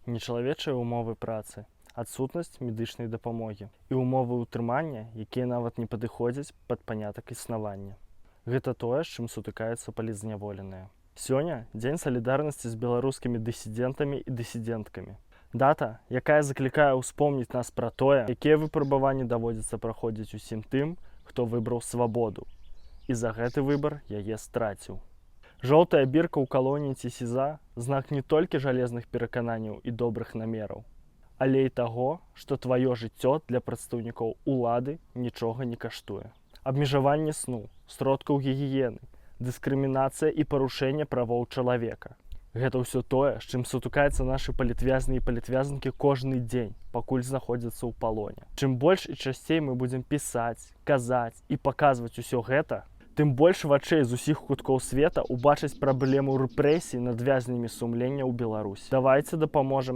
Нечалавечыя ўмовы працы, адсутнасць медычнай дапамогі і ўмовы ўтрымання, якія нават не падыходзяць пад панятак існавання. Гэта тое, з чым сутыкаюцца палітзняволеныя. Сёння дзень салідарнасці з беларускімі дысідэнтамі і дысідэнткамі. Дата, якая заклікае ўспомніць нас пра тое, якія выпрабаванні даводзіцца праходзіць усім тым, хто выбраў свабоду. І за гэты выбар яе страціў. Жоўтая бірка ў калоніі ці СІЗА — знак не толькі жалезных перакананняў і добрых намераў, але і таго, што тваё жыццё для прадстаўнікоў улады нічога не каштуе. Абмежаванне сну, сродкаў гігіены, дыскрымінацыя і парушэнне правоў чалавека. Гэта ўсё тое, з чым сутыкаюцца нашы палітвязні і палітвязанкі кожны дзень, пакуль знаходзяцца ў палоне. Чым больш і часцей мы будзем пісаць, казаць і паказваць усё гэта, тым больш вачэй з усіх куткоў света убачаць праблему рэпрэсій над вязнямі сумлення ў Беларусі. Давайце дапаможам.